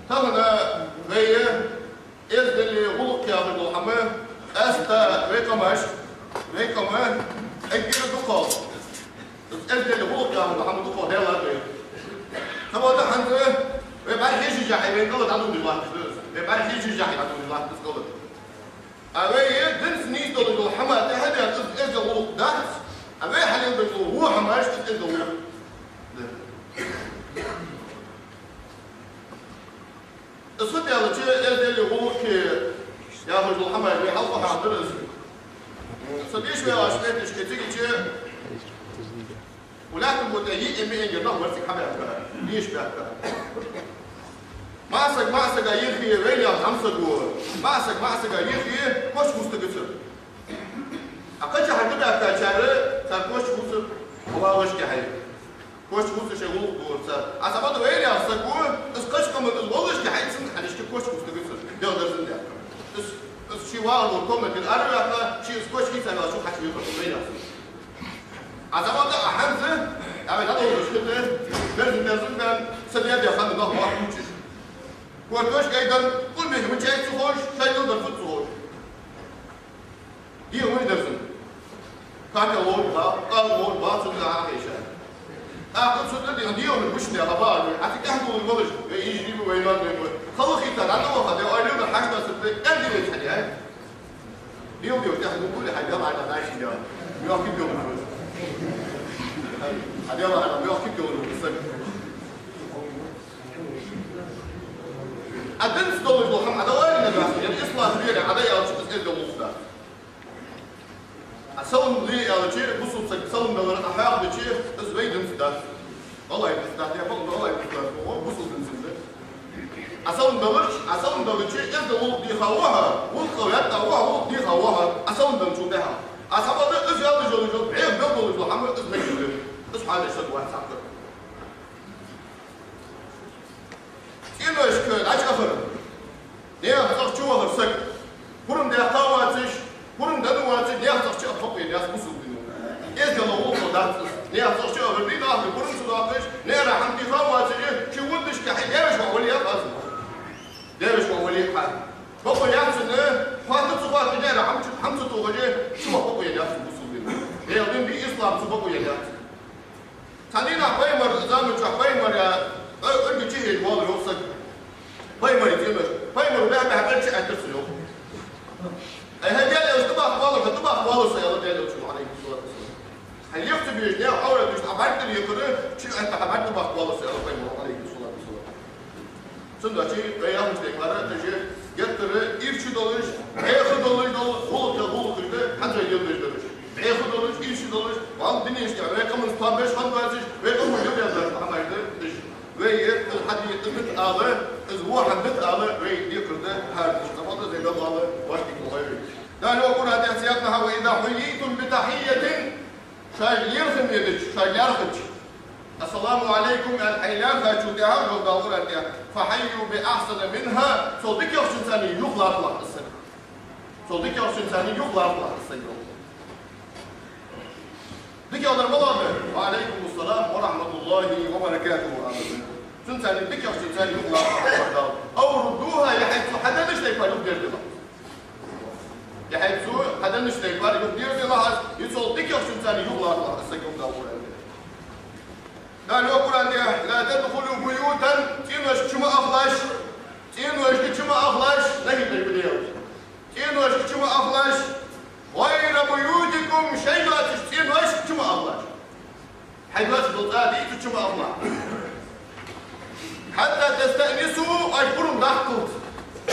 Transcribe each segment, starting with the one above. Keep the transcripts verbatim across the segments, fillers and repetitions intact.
Тахан вай эздели, гӀулакх яхаш дола хӀама, къаьстта вай къамашта, вай къаман эггара дукхагӀа. Эздели, гӀулакх яхаш дола хӀама дукхагӀа делар вай. Сабаьда хӀанз вай бӀарахьежача хьай вай кӀала дӀадувлаш латташ да из. Вай бӀарахьежача хьай дӀадувлаш латташ да из кӀала. А вай динца нийсденна дола хӀама тӀехьа да из, эздел, гӀулакх дац, а вай хьалелденна дола во хӀамаш из эздел, гӀулакх да. Из фу да аьлча, эздели, гӀулакхи яхаш дола хӀама вай хьалха хьадар из. Со деш ваьлча, тӀехьашка цигача, улаьттан бутӀа йиъ-миъ яр нах вар цига хьабаьхка, деш баьхка. МаӀа саг маӀа сага йихе вайнаьха зӀамсаго, маӀа саг маӀа сага йихе коча хӀуста гуцар. А кхычахьа дӀабаьхкачар, цар коча хӀуцар, валашка хьай. Коча хӀуцар шоай гӀулакх дора цар. А сабаьда вайнаьха саг ва, из кхыча къаман из валашка хьай, цун хьалхашка коча хӀуста гуцар. Белгдарзан даьккха. Из, из ший вагӀа комнате араваьккха, ший из коча хӀуца ваьлча хьачу вехар вайнаьха саг. А сабаьда а хӀанз, а вай дӀадолалуш хӀаьта, берзан-берзан бен, са дедехан нах вахкучаш. Корточка айдан, къурбехьа мичай ца ховш, шоай дилдар фу ца ховш. ДегӀа вай дерзан. Кака лор ба, къал лор ба, цунна хьахьежа. ТӀаккха цунна дегӀа, дегӀа вай гучадаьха ба, а цига тӀехьа гуллуш болаш, вай инженер ба, вай нанна ба. Халахита, дӀа ваха, де, айлуна хьашта сутта, кӀан диве хьаде. ДегӀа, дегӀа, тӀехьа гуллуш, хьай дегӀа, ай, ай, ай, дегӀа. Мехки дегӀа. Хьай дегӀа, ай, мехки дегӀа. А динца долаш дола хӀама Ӏа даларе нагахь, яр ислам вера Ӏа да аьлча, из эздел, гӀулакх да. А салам де аьлча, бусалба саг салам далар Ӏа хьоахадича, из вай динца дац. ГӀалгӀай динца дац, е бакъда гӀалгӀай динца дац, о, бусалба динца да. А салам даларча, а салам далча, эздел, гӀулакх дийха ва хьа, гӀулакх ваьтта ва хьа, гӀулакх дийха ва хьа, а салам далчул тӀехьа. А сабаьда из яла жол, жол, бӀеха белгалдола хӀама из мегаш да. Из хьадеш саг вац хьакхар. ЦӀеношка дӀачуахар. Наьха цӀагӀа чувахар саг. Пурам даьккха воацаш, пурам денна воацаш, наьха цӀагӀа чуахар бакъо яц бусалба дино. Эздел, гӀулакх дац из. Наьха цӀагӀа чуахар дийнахьа, пурам ца доаккхаш, наӀара хӀама дийха воацаш, ший вуднашка хьай деваш ваха вале а хаза. Деваш ваха вале а хьа. Бакъо яц цунна, хатта ца хатта, наӀара хӀама ца, хӀама ца тохаш, чуваха бакъо яц бусалба дино. Даьла дин бий, ислам цу бакъо яц. Цхьан дийнахьа пайхамара заман чухь пайхамара, э, уйла чу хьежа воаллар йоах саг. Пайхамара цӀенош. Пайхамара баьхаб, баьхаб, чу аьттар цо йоах. Ай, хьай Даьла элча, тӀабахка воаллар, хьо тӀабахка воаллар со, аьлар Даьла элчано, Ӏалайхи ссалату вассалам. Хьай лехца беш, наьха Ӏоврат деш, Ӏа бӀаргадайра, чу аьтта хьа бӀарга тӀабахка воаллар со, аьлар пайхамара, Ӏалайхи ссалату вассалам. Цудухьа вай яхача тайпара, даже геттара ирча долаш, бӀеха долаш дола гӀулакх, гӀулакхаш да хӀанз вай леладеш дараш. БӀеха долаш, ирча долаш, валла динешка, вай къаманца тоам беш хинна доацаш, вай къаман леладеш дараш хӀамаш да уж. Вай ер, из хьаде, из дита ала, из во хӀама дита ала, вай декхар да хӀара деш. Цхьабакъда вай Даьла ала, ваш дика вай вай. Дала йоах Къуръан тӀа, цхьаькха: «وإذا حييتم بتحية», шоаш лерхӀам дича, шоаш лаьрхӀача. «السلام عليكم», аьнна, хьай лаьрхӀачул тӀехьагӀа, йоах Дала Къуръан тӀа, «فحيوا بأحسن منها», цул дикагӀчунца юха лархӀалахь из саг. Цул дикагӀчунца юха лархӀалахь из саг, йоах. ДикагӀдар малагӀа да? «وعليكم السلام ورحمة الله وبركاته», аьнна. Цунца дикагӀчунца юха лархӀалахь, йоах Дала. «أو ردوها», е хьайца цо хьаденнача тайпара юхадерзадалахь. Е хьайца цо хьаденнача тайпара юхадерзадалахь, е цул дикагӀчунца юха лархӀалахь из саг, йоах Дала Къуръан тӀа. Дала йоах Къуръан тӀа: «لا تدخلوا بيوتا», цӀеношка чу ма ахалаш, цӀеношка чу ма ахалаш, нахьи деш ба Даьла. ЦӀеношка чу ма ахалаш, «غير بيوتكم», шоай доацача цӀеношка чу ма ахалаш. Хьай доацаш дола цӀа дий, цу чу ма ахалаш. «حتى تستأنسوا», оаш пурам даккхалца.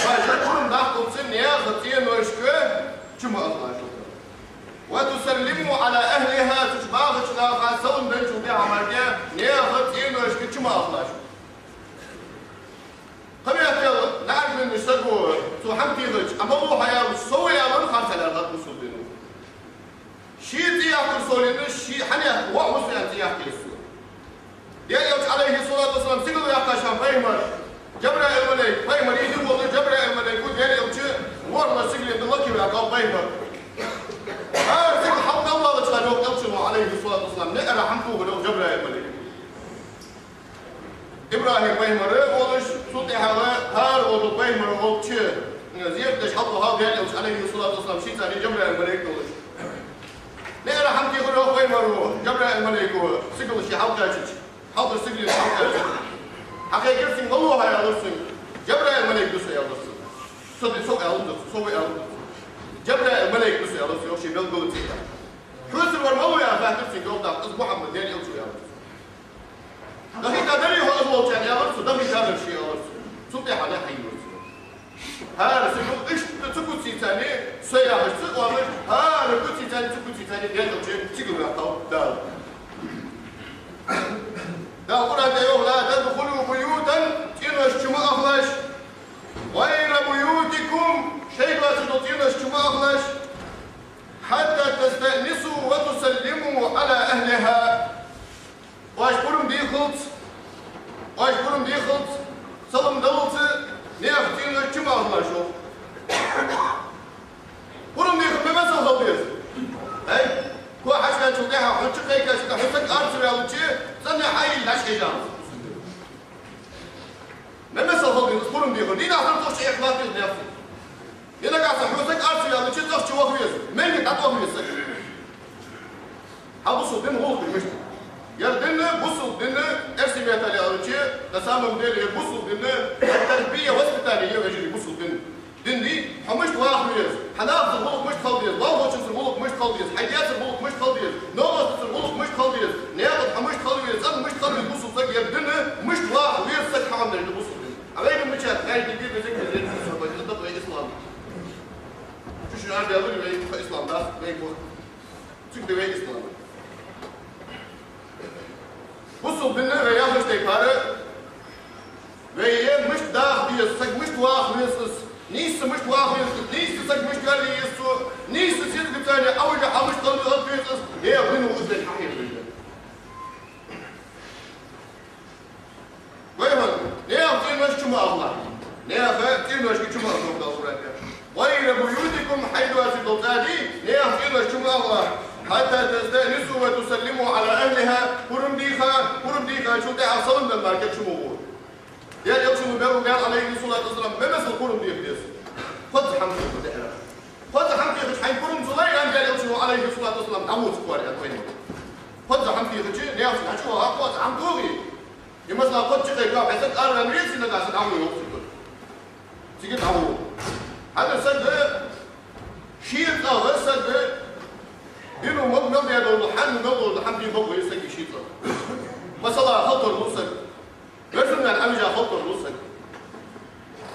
Оаш пурам даккхалца наьха цӀеношка чу ма ахалаш. «وتسلموا على أهلها», цу чу бахача наха салам денначул тӀехьа мара наьха цӀеношка чу ма ахалаш. Кхы меттел наӀарга веннача саго цо хӀама техача, Ӏа малав хьо аьлча, со ва аьнна, харцахьа лаьрхӀад бусалба дино. Ший цӀи яьккхар со аьнна, ший хьанех воӀ ва со аьнна цӀи яккха еза цо. Даьла элча, Ӏалайхи ссалату вассалам, сигала ваьккхача хана пайхамар, Жабраил малайк, пайхамар ийдина вола Жабраил малайк ва, Даьла элча ворхӀлагӀча сигале тӀа лакхе ваьккхав пайхамар. ХӀара сигала хьалдаллалца, йоах элчано, Ӏалайхи ссалату вассалам, наӀара хӀама тохар, йоах, Жабраил малайк. ИбрахӀим пайхамар волаш, Цул тӀехьагӀа хӀара волча пайхамар волча, э, зерат деш хьалха хиннав Даьла Элча, Ӏалайхи ссалату вассалам, шийца Жабраил малейк долаш. Наьра хӀама техар йоах пайхамара, Жабраил малейко сигала ше хьалкхаьчача, хьалхара сигала ше хьалкхаьчача, хьакхайкар цунга: «Мала ва хьо?» — аьлар цунга. «Жабраил малейк да со», — аьлар цо. «Со да, со аьлар да, со ва», — аьлар. «Жабраил малейк да со», — аьлар цо, йоах, ший белгала цӀи тӀа. «Хьоцара вар мала ва?» — яха хаьттар цунга, йоах, тӀаккха: «Из Мухьаммад, Даьла Элча ва», — аьлар цо. «Дахийтадар хьо из волчарна?» — аьлар цо. «Дахийтадар ше», — аьлар цо. Цул тӀехьагӀа хьайра цо. ХӀара сигала иштта цу куцаца, со яхаш ца оалаш, хӀара куцаца, цу куцаца Даьла Элчан сигала ваьккхав Дала. Дала Къуръан тӀа йоах: «لا تدخلوا بيوتا», цӀенош чу ма ахалаш, «غير بيوتكم», шоай доацаш дола цӀенош чу ма ахалаш, «حتى تستأنسوا وتسلموا على أهلها». Оаш пурам дехалца, оаш пурам дехалца, салам даллалца наьха цӀенош чу ма ахалаш, йоах. Пурам дехар мел масал хила деза? Ай, кхо хьажкӀанчул тӀехьа хьона чу кхайкача, хьо саг ара ца ваьлча, цӀенна хьайилла дӀахьежа. Мел масал хила деза пурам дехар. Дийнахьа санна цох чу эхь латташ дехар. Е нагахьа санна хьо саг ара ца ваьлча, цӀагӀа чу ваха веза. Мел дӀатӀаваха веза саг. Хьа бусалба дин гӀулакх да мишта? Ер дин, бусалба дин, эрсий меттала аьлча, на самом деле, ер бусалба дин, ат-тарбия, воспитание я, вежарий, бусалба дин. Дин да, хьо мишта ваха веза, хьа нахацара гӀулакх мишта хила деза, лоалахочунцара гӀулакх мишта хила деза, хьай даьцара гӀулакх мишта хила деза, новкъостацара гӀулакх мишта хила деза, наькъа тӀа хьо мишта хила веза, цӀагӀа мишта хила веза, бусалба саг, ер дин мишта ваха веза саг, хьа хӀама деш да бусалба дин. А вайна мича, вайна дика деза, деза, деза, деза, деза, ислам. Чу шин арбелури вай, ислам дац, вай бу. Цига да вай ислам. Бусалба дин вай яхаш тайпара, вай е мишта даха деза, саг мишта ваха веза из, нийсса мишта ваха веза из, нийсса саг мишта ваьле еза цо, нийсса сизгацани Ӏовижа хьа мишта хила веза из, е вайна узбен хьахьехаш да. Вай хьона, наьха цӀенош чу ма ахалаш. Наьха цӀенош чу ма ахалаш, Дала Къуръан тӀа. «غير بيوتكم», хьай доацаш дола цӀа дий, наьха цӀенош чу ма ахалаш. «حتى تستأنسوا وتسلموا على أهلها», пурам деха, пурам дехачул тӀехьагӀа салам дала мара чу ма гӀо. Даьла Элчано бер ва, Ӏалайхи ссалату вассалам, мел масал пурам деха деза. Хоза хӀама дехар да. Хоза хӀама дехача хьайна пурам ца лой, аьнна, Даьла Элчано, Ӏалайхи ссалату вассалам, дӀавода цу кхоар, аьнна, вайна. Хоза хӀама дехача, наьха цӀа чу ваха, хоза хӀама дохе. Е масала, хоза чу кхайкав, хьай саг ара ваьнна веце, нагахьа санна дӀавода йоах цунга. Цига дӀавода. Хьа саг ший цӀагӀа, саг дина мел даь дола, хьанна мел дола хӀама дий бакъо е сага ший цӀагӀа. Масала, халтур лу саг. Везан-Даьла Ӏовижа халтур лу саг.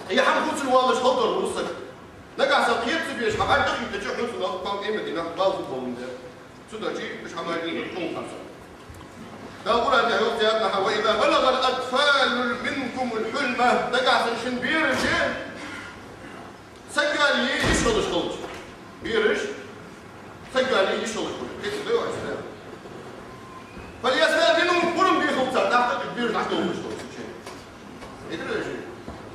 Е хӀама хувцар воаллаш халтур лу саг. Нагахьа санна кхета ца безаш, хьа бӀарг тӀахийтача, хьона цунах кхоана къематдийнахьа бала хургболаш да. Цудухьа уж хӀамаш дина тхона харцахьа. Дала Къуръан тӀа йоах цхьаннахьа: «وإذا بلغ الأطفال منكم الحلم», нагахьа санна шун бераш, саг ваьле йиш йолаш хилча. Бераш, саг ваьле йиш йолаш хилча. Кхетадий оаш? «فليستأذنوا», пурам дехалца, тӀаккха бераш дӀадолхаш хилча. Хетар вайна?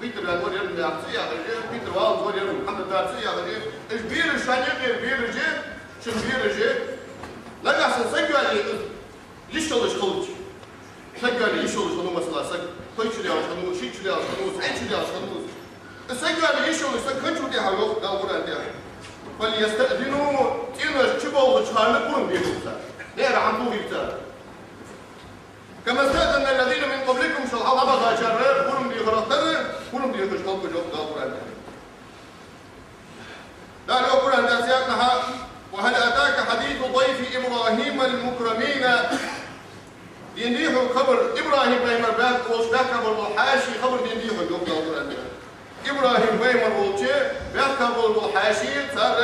Питер ваьнна вар ер, Мухьаммад ца яхаш, Питер ваьнна вар ер, Мухьаммад ца яхаш. Уж бераш, шоай юкъера бераш, шун бераш. Нагахьа санна саг ваьле, йиш йолаш хилча. Саг ваьле йиш йолаш хиннав, масала, саг пхи шу даьлча хиннав, шийтта шу даьлча хиннав, цхьайтта шу даьлча хиннав. Саг ваьле йиш йолаш саг хинначул тӀехьагӀа, йоах Дала Къуръан тӀа: «فليستأذنوا», цӀенош чу болхачарна пурам дехалца. Наьра хӀама тохийца. «كما استأذن الذين من قبلكم», шул хьалха бахачар пурам дехар тара, пурам дехаш хилба, йоах Дала Къуръан тӀа. Дала йоах Къуръан тӀа цхьаннахьа: «وهل أتاك حديث ضيف إبراهيم المكرمين». Денадий хьога хабар, ИбрахӀим пайхамар баьхка волча баьхка бола хьаьший хабар денадий хьога, йоах Дала Къуръан тӀа. ИбрахӀим пайхамар волча баьхка бола хьаьший, цар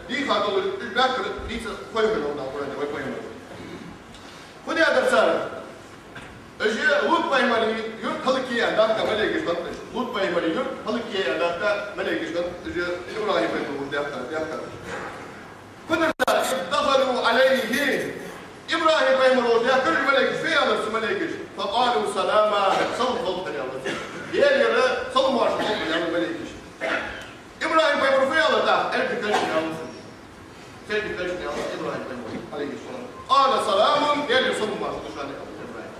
дийха долаш, уж баьхкар дийца хой хьона, йоах Дала Къуръан тӀа, вай пайхамар. Фу даьдар цар? Уж Лут пайхамара юрт хӀалакъяь баьхка малейкаш хиннад уж. Лут пайхамара юрт хӀалакъяь баьхка малейкаш хиннад уж, ИбрахӀим пайхамар волча баьхка, баьхка. Фу дир цар? «إذ دخلوا عليه». ИбрахӀим пайхамар волча баьхкар уж малейкаш, фу аьлар цар малейкаша? «فقالوا سلاما», салам хилда хьона аьлар. Даьлагара салам-моаршал хилда хьона аьлар малейкаша. ИбрахӀим пайхамара фу аьлар тӀаккха? Ӏаьрбий кашамца аьлар цо. Ӏаьрбий кашамца аьлар ИбрахӀим пайхамара, Ӏалайхи ссалам. «قال سلام», Даьлагара салам-моаршал да шоана аьлар ИбрахӀим.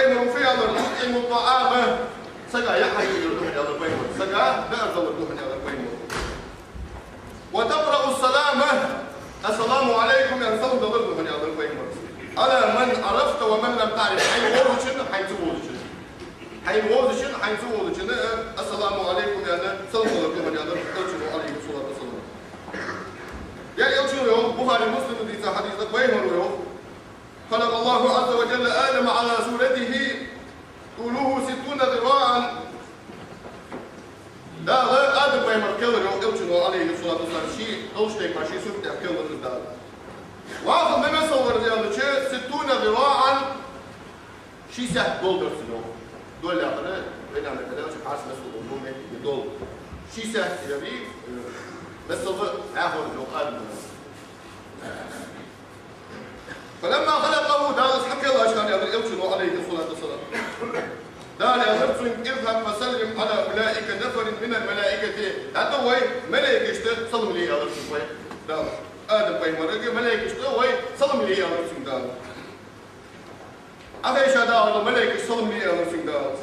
Пайхамара фу аьлар: «تطعم الطعام». Сага яа хьаеш хилар да хьона, аьлар пайхамара. Сага даар далар да хьона, аьлар пайхамара. «وتقرأ السلام». «السلام عليكم» аьнна, салам далар да хьона, аьлар пайхамара. «على من عرفت ومن لم تعرف». Хьайна вовзачоа, хьайна ца вовзачоа. Хьайна вовзачоа, хьайна ца вовзачоа, э, «السلام عليكم» аьнна, салам далар да хьона, аьлар Элчано, عليه الصلاة والسلام. Даьла Элчано йоах, Бухаре, Муслима дийца хьадис да, пайхамара йоах: «خلق الله عز وجل آدم على صورته، طوله ستون ذراعا». Дала Адам пайхамар кхеллар, йоах Элчано, عليه الصلاة والسلام, ший долча тайпара, ший сурта тӀа кхеллар Дала. «وأعظم مثل», аьлча, «ستون ذراعا», ши сехьт дола дар цун, йоах. Дола яхар, вайна ма аьлча, пхьарс мел дола, дола меттиг дола. Ши сехьт яри, э, мел дола яхар, йоах, Адам. «فلما خلقه», Дала из хьакхеллача хана, аьлар Элчано, عليه الصلاة والسلام, Дала аьлар цунга: «اذهب فسلم على أولئك نفر من الملائكة». ДӀатӀа вай, малейкашта салам ле, аьлар цунга вай Дала. Адам пайхамарга, малейкашта вай салам ле, аьлар цунга Дала. Ӏохайша, Дала, малейкашта салам ле, аьлар цунга Дала.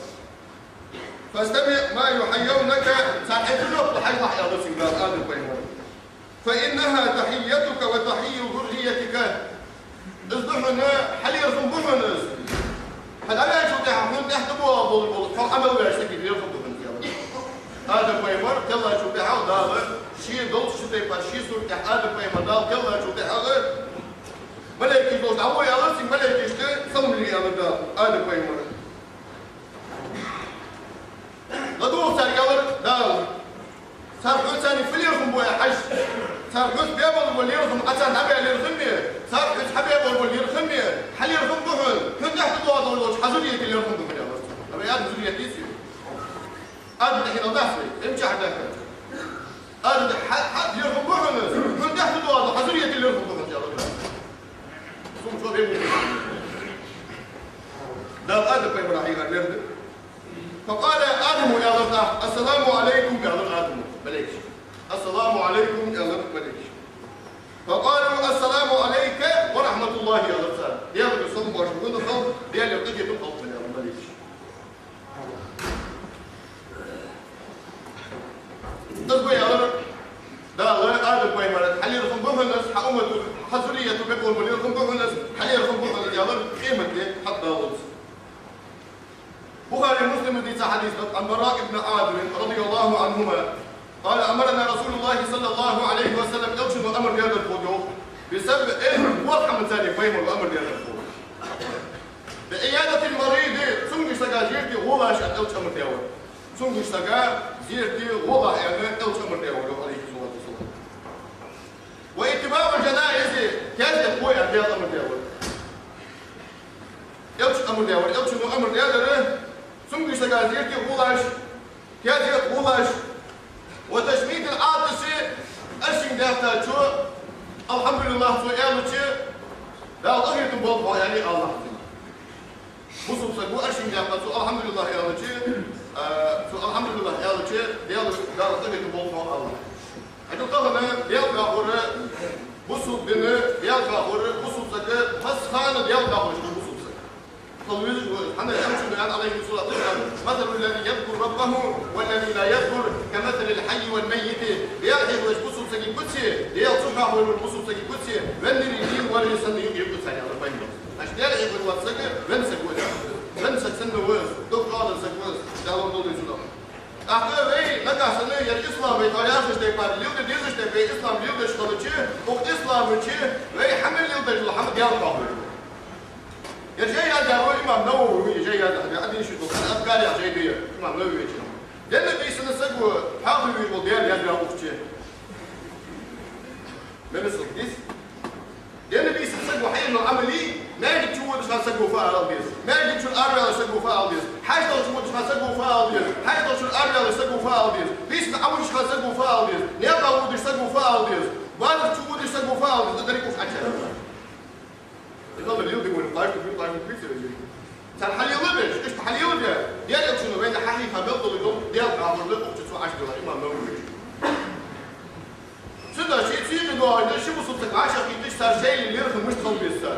«فاستمع ما يحيونك», цар хьайна жоп лу хьажалахь, аьлар цунга Дала, Адам пайхамарга. «فإنها تحيتك وتحية ذريتك». Из да хьона, хьа лерхӀам ба хьона из. Хьо дӀаваьлчул тӀехьагӀа хьона тӀехьа тӀабоагӀа бола, бола хьо Ӏамал веш саг лерхӀам ба хьона, аьлар. Адам пайхамар кхеллачул тӀехьагӀа Дала, ший долча тайпара, ший сурта тӀа Адам пайхамар Дала кхеллачул тӀехьагӀа, малейкаш долаш дӀавой, аьлар цунга, малейкашта салам ле, аьлар Дала Адам пайхамарга. ЛадувгӀа царга, аьлар Дала. Цар хьоца фу лерхӀам бу хьажа. Цар хьоца бе бола лерхӀам, Ӏа царна дӀабаь лерхӀам а, цар хьоца хьабаь бола лерхӀам а, хьа лерхӀам ба хьона, хьона тӀехьа тӀабоагӀа долча хьа зуррията лерхӀам ба хьона, аьлар цо. Ам Адам зуррият дийцар. Адам тӀехьенал дац вай, эмчахьа даха. Адам тӀехьа хьа, хьа лерхӀам ба хьона, хьона тӀехьа тӀабоагӀа хьа зуррията лерхӀам ба хьона, аьлар Дала. Сум чо бе бу. Дала Адам пайхамара хьийхар лерхӀам. «فقال آدم», аьлар тӀаккха, «السلام عليكم», аьлар Адама, малейкаша. «السلام عليكم», аьлар малейкаша. «فقالوا السلام عليك ورحمة الله», аьлар цар. Даьлера салам-моаршал хьона хилда, Даьлера къахетам хилда хьона, аьлар малейкаша. Из ба, аьлар Дала Адам пайхамарга, хьа лерхӀам ба хьона из, хьа уммата, хьа зуррията бекъон ба лерхӀам ба хьона из, хьа лерхӀам ба хьона из, аьлар, къематде хьатӀадаллалца. Бухаре, Муслима дийца хьадис да, عن البراء بن عازب رضي الله عنهما قال: أمرنا رسول الله صلى الله عليه وسلم, Элчано амар даьдар тхога, йоах, بسبع, ворхӀ хӀаманца пайхамара амар даьдар тхога. بعيادة المريض, цамогаш сага зерате гӀолаш аьнна Элча амар даь вар. Цамогаш сага зерате гӀолахь аьнна Элча амар даь вар, йоах, عليه الصلاة والسلام. واتباع الجنائز, таьзета гӀо аьнна Даьла амар даь вар. Элча амар даь вар, Элчано амар даьдар, цамогаш сага зерате гӀолаш, таьзета гӀолаш. وتشميت العاطس, оаршинга даьккхачо, الحمد لله цо аьлча, Дала къахетам болба хьох, аьнна, Аллахӏа. Бусалба саго оаршинга даьккха цо الحمد لله аьлча, а, цо الحمد لله аьлча, Дала, Дала къахетам болба хьох, Аллахӏа. Хьажал, тахан Даьла кхахьор, бусалба дина Даьла кхахьор, бусалба саг, массахана Даьла кхахьор бусалба саг. Хила везаш ва из. ХӀана аьлча, Элчано аьннад, عليه الصلاة والسلام: مثل الذي يذكر ربه والذي لا يذكر كمثل الحي والميت. Даьла хьехавеш бусалба сага куц, Даьла ца кхахьор бусалба сага куц, венна вар санна юкъе-юкъе царна, аьлар пайхамара. Значит, Даьла хьехаваь вола саг венна саг ва. Венна саг санна ва из, дог чӀоагӀа дола саг ва из, Дала лорадолда вай цунах. ТӀаккха вай нагахь санна ер ислам вай тхо яхаш тайпара леладе дезаш тайпара, вай ислам леладеш хилча, укх ислама чу вай хьа мел леладеш дола хӀама Даьла кхахьор. Ер жай яздаьр ва имам Навави, жай яздаьр, Ӏадин ши духар, Азкар яха жай да ер, имам Навави чу. Денна бийсанна саго хьоахавеш вола Даьла яздаьр укх чу. Мел мисал дис. Денна бийсанна саго хьаеш йола Ӏамал, маьждига чу водаш хана саго фу ала деза, маьждига чура араваьлча саго фу ала деза, хьаштагӀа чу водаш хана саго фу ала деза, хьаштагӀа чура араваьлча саго фу ала деза, бийсанна Ӏовужаш хана саго фу ала деза, наькъа водаш саго фу ала деза, базар чу водаш саго фу ала деза, дерригаш укх чу Ӏочуяьлар. Из хӀама леладе вай, кхоачаш, кхоачаш, кхоачаш. Цар хьалеладеш, иштта хьалеладе, Даьла Элчано вайна хьахьийха мел дола йола Даьла кхахьор да укх чу цо Ӏочудиллар, имам Навави. Цудухьа ший цийкъе доагӀаш да ши бусалба саг вӀашагӀкхийтача цар шоайла лерхӀам мишта хила беза цар.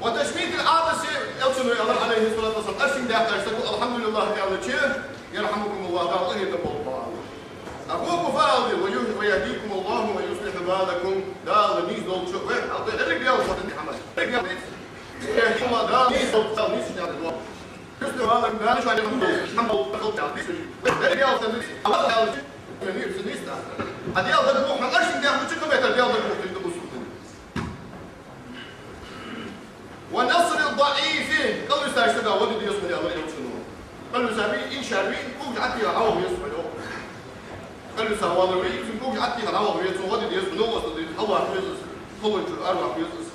وتشميت العاطس, Элчано аьлар, عليه الصلاة والسلام, оаршинга даьккхача саго الحمد لله аьлча, يرحمكم الله, Дала къахетам болба хьона. Абу Куфар аьлар: ويهديكم الله ويصلح بالكم, Дала нийса долча вай, вай деррига Дала хьона хӀама. Деррига Дала нийса долча, Дала нийса шнягӀа. Юслихь балакум, Дала шоана хӀама, хӀама, хӀама, хӀама, деррига Дала нийса, Аллах Дала нийса, нийса, нийса. А Дала даг мухь оаршинга даьккхача, кхы метр Дала даг мухь дийна бусулба. ونصر الضعيف, кӀалвисача сага гӀо де деза хьона, аьлар Элчано. КӀалвисар вий, ийшар вий, кулгаш ӀотӀатеха хьавоха веза хьо, йоах. КӀалвиса воаллар вий, цун кулгаш ӀотӀатеха хьавоха веза, цунна гӀо де деза хьона, новкъостал де, хьалваккха веза из, халончура араваккха веза из.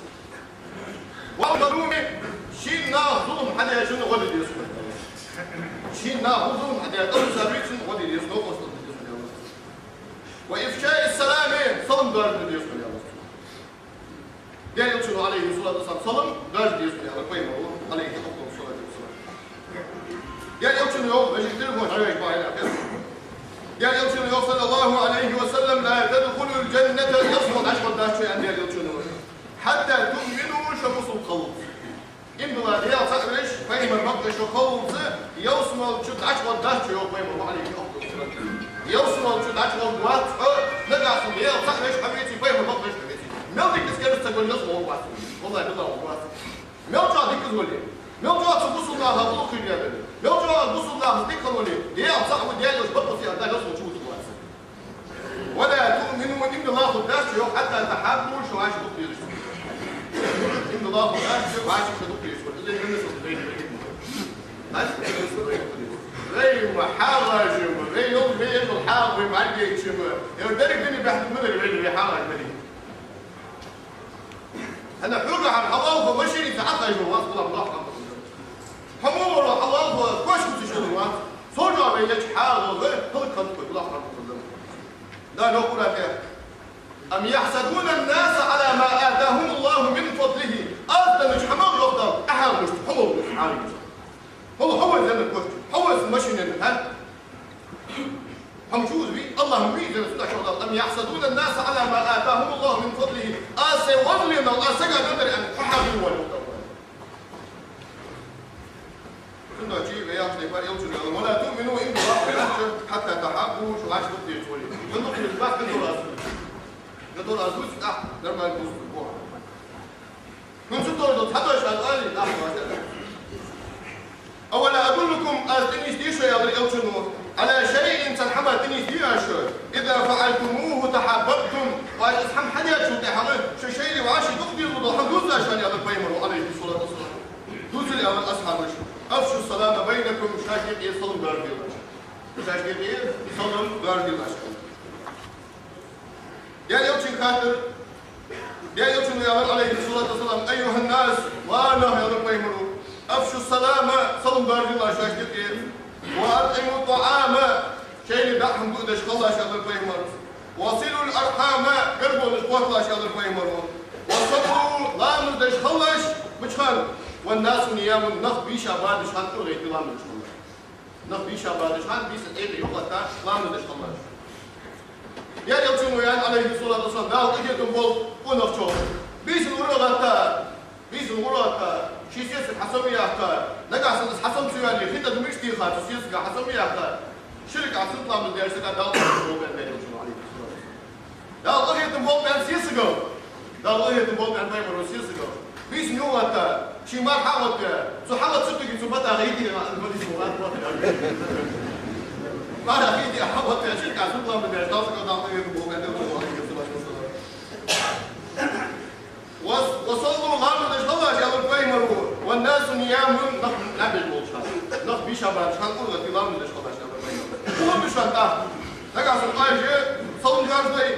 والمظلوم, шийна наха зулам хьадечунна гӀо де деза хьона. Шийна наха зулам хьадаь, кӀалвисар вий, цунна гӀо де деза, новкъостал де деза хьона, аьлар. وإفشاء السلام, салам доаржаде деза хьона, аьлар. Даьла Элчано, عليه الصلاة والسلام, салам доаржаде деза хьона, аьлар пайхамаро, عليه أفضل الصلاة والسلام. Даьла Элчано йоах, вежарий, телефон хьавеш бахьан а хеза. Даьла Элчано йоах, صلى الله عليه وسلم: لا تدخلوا الجنة, ялсмале дӀачугӀоргдац шо, аьннад Даьла Элчано, حتى تؤمنوا, шо бусалба хилалца. Иман дилла, Даьла цаӀ веш, пайхамар бакъвеш шо хилалца, ялсмале чу дӀачугӀоргдац шо, йоах пайхамаро, عليه أفضل الصلاة والسلام. Ялсмале чу дӀачугӀоргвац хьо, нагахьа санна Даьла цаӀ веш хьавеце, пайхамар бакъвеш хьавеце. Мел дика из кераста саг вале, ялсмале гӀоргвац. والله بالله гӀоргвац. Мел чӀоагӀа дика из вале, мел чӀоагӀа цу бусалба наха гӀулакх хила веза вале, мел чӀоагӀа бусалба нахаца дика хинна вале, Даьла цаӀ ва, Даьла Элча бакъвац аьнна, Дала ялсмале чу вутаргвац. ولا تؤمنوا, иман дилла хургдац шо, йоах, حتى تحابوا, шо вӀаши дукха дезача. Иман дилла хургдац шо, вӀаши шо дукха дезача. Из иман дилла хургдац шо. Вай ма хьалажа ма, вай йол, вай йол хьагӀ, вай бӀаргайча ма. Ер деррига дина баьхка ма дарий вай, вай хьалажа ма дарий. ХӀана хьога хьалха машинаца Ӏохайша вац, гулам лахь хьалха. Хьо мо варо хьалха кошкаца шура вац. Цо жоп даьлча хьалха хӀалак хиннад, гулам хьалха. Дала йоах Къуръан тӀа: أم يحسدون الناس على ما آتاهم الله من فضله. Аз деннача хӀамах, йоах Дала, Ӏохьалхашта хьо мо вац хьалха. Хьо, хьо вац денна кошка, хьо вац машина енна, хӀа? Хьо ма чу вий, Аллахӏ ма вий из, цудухьа йоах Дала: أم يحسدون الناس على ما آتاهم الله من فضله. Аз сай возле нал, аз сага даьдар аьнна, хьо хьагур вале, йоах Дала. Цудухьа вай яхача тайпара Элчано аьлар: ولا تؤمنوا, иман дилла хургдац шо, حتى تحابوا, шо вӀаши дукха дезача вале. ХӀана дукха дезаш бац, хӀана дора аз? ХӀана дора аз дувц, а, нормально дувц, бо. ХӀанз цу тӀа долча цхьа дош аз оалий, нах вац. أولا أدلكم, аз тӀанийсдий шо, аьлар Элчано, على شيء, цхьан хӀаман тӀанийсдий аз шо, إذا فعلتموه تحاببتم, оаш из хӀама хьадаьчул тӀехьагӀа шо шоайла вӀаши дукха дезалургдола хӀама дувций аз шоана, аьлар пайхамаро, عليه الصلاة والسلام. Дувцар, аьлар асхьабаша. أفشوا السلام بينكم, шоашта юкъе салам доаржаделаш. Шоашта юкъе салам доаржаделаш. Даьла Элчанга хаьттар, Даьла Элчано аьлар, عليه الصلاة والسلام: أيها الناس, ва нах, аьлар пайхамаро, أفشوا السلام, салам доаржаделаш шоашта юкъе, وأطعموا الطعام, шоайла даь хӀама дуадеш хилалаш, аьлар пайхамаро, وصلوا الأرحام, гаргалонаш кхотталаш, аьлар пайхамаро, وصلوا, ламаз деш хилалаш, мича хана, والناس نيام, нах бийша бадаш хана, къургӀети ламаз деш хилалаш. Нах бийша бадаш хана, бийсан Ӏуйре юхатта ламаз деш хилалаш. Даьла Элчано аьннад, Ӏалайхи ссалату вассалам, Дала къахетам болба къонахчох: бийсанна ура гӀатта, бийсанна ура гӀатта, ший сесаг хьасомаяккха, нагахьа санна из хьасома ца яьле, хи тӀа дӀа мишта теха цу сесага, хьасомаяккха, ши ракаӀат суннат ламаз даьча сага Дала къахетам болба аьннад Даьла Элчано, Ӏалайхи ссалату вассалам. Дала къахетам болба аьннад сесагах. Дала къахетам болба аьннад пайхамаро сесагах. Бийсанна юхагӀатта, ший мар хьагӀотта, цу хьагӀоттача сагага цу мара хий де, мара хий де хьагӀотта, ши ракаӀат суннат ламаз даьча Дала сага къахетам болба аьннад Даьла Элчано, Ӏалайхи ссалату вассалам. Ва с-, ва саллу, ламаз деш хилалаш, аьлар пайхамаро, ва ннасу ниямун, нах наб болча хана. Нах бийша баьча хана ура гӀатта ламаз деш хилалаш, аьлар пайхамаро. Хьо мишта тӀа? Нагахьа санна оаш салам-моаршал дой,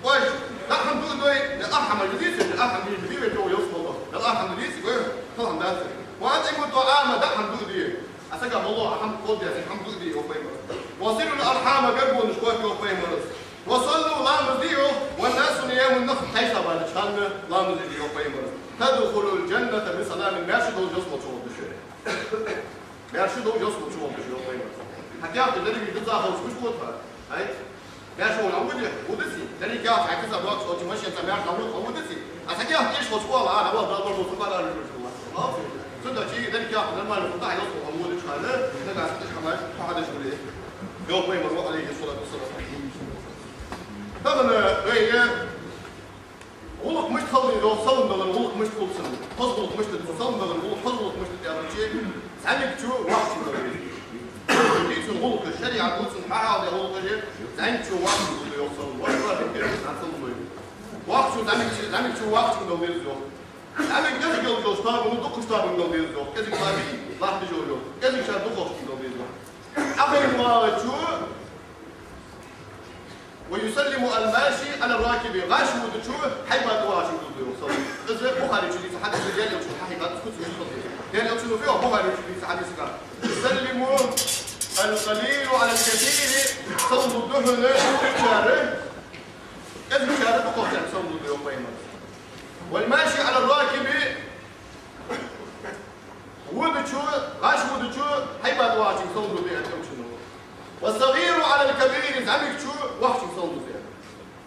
оаш дӀа хӀама дуадой, е ахьа хӀама дийцача, ахьа хӀама дийцача, дийве чӀоагӀа ялсмала. Е ахьа хӀама дийцача, гой, хала хӀама дац. Ва атӀиму ттаӀама, дӀа хӀама дуаде. Ӏа сага мало, ахьа хӀама кхоадеш, хӀама дуаде, йоах пайхамаро. Ва силу ль-архьама, гаргонаш кхоаче, йоах пайхамаро. Ва саллу, ламаз де, йоах, ва ннасу ниямун, нах тайса баьча хана ламаз де, йоах пайхамаро. Тадхулу ль-джанната би саламин, маьрша долча ялсмала чу гӀоргда шо. Маьрша долча ялсмала чу гӀоргда шо, йоах пайхамаро. Хьа каьхат деррига дизза хилча, мишта вода хьо? Ай? Маьрша волча Ӏоводий, водаций? Деррига каьхат хьа киса боагӀаш, оцу машина тӀа маьрша дӀавода, Ӏоводаций? Ӏа са каьхат эшаш волча, оал, а, вала, Дала барт долда, цу бара аьлар шоана. Цудухьа деррига каьхат нормально хургда, ялсмала Ӏоводача хана, нагахьа санна тӀехьа хӀамаш хьадеш хуле, йоах пайхамаро, Ӏалайхи ссалату вассалам. Тахан вай гӀулакх мишта хила деза, йоах, салам далара гӀулакх мишта хул цун. Хоза гӀулакх мишта да, салам далара гӀулакх, хоза гӀулакх мишта да аьлча, зӀамигачо воккхачунга дала деза. Дийцача гӀулакха, шариӀато цун хьахьалдаь гӀулакхаш, зӀамигачо воккхачунга дала, йоах, салам. Воккхачо зӀамигачунга, зӀамигачо воккхачунга дала деза, йоах. ЗӀамига кӀезига йолча тоабанна дукхача тоабанга дала деза, йоах. КӀезига тоаба латташ йола, йоах. КӀезигачар дукхагӀчунга дала деза, йоах. Ӏохайна воагӀачо, ва юсаллиму ль-маши Ӏала ль-ракиби, гӀаш водачо хьайба тӀа воагӀачунга дала деза, йоах, салам. Из Бухаре чу дийца хьадис да, Даьла Элчано хьахьийхад, из куц мишта хул. Даьла Элчано фу йоах Бухаре чу дийца хьадисага? Юсаллиму ль-къалилу Ӏала ль-касири, салам лургда хьона кӀезигачар, кӀезигачар дукхагӀчунга салам лургда, йоах пайхамаро. Ва ль-маши Ӏала ль-ракиби, водачо, гӀаш водачо хьайба тӀа воагӀачунга салам лургда, аьннад Элчано. Ва сс-сагӀиру Ӏала ль-кабири, зӀамигачо воккхачунга салам лургда.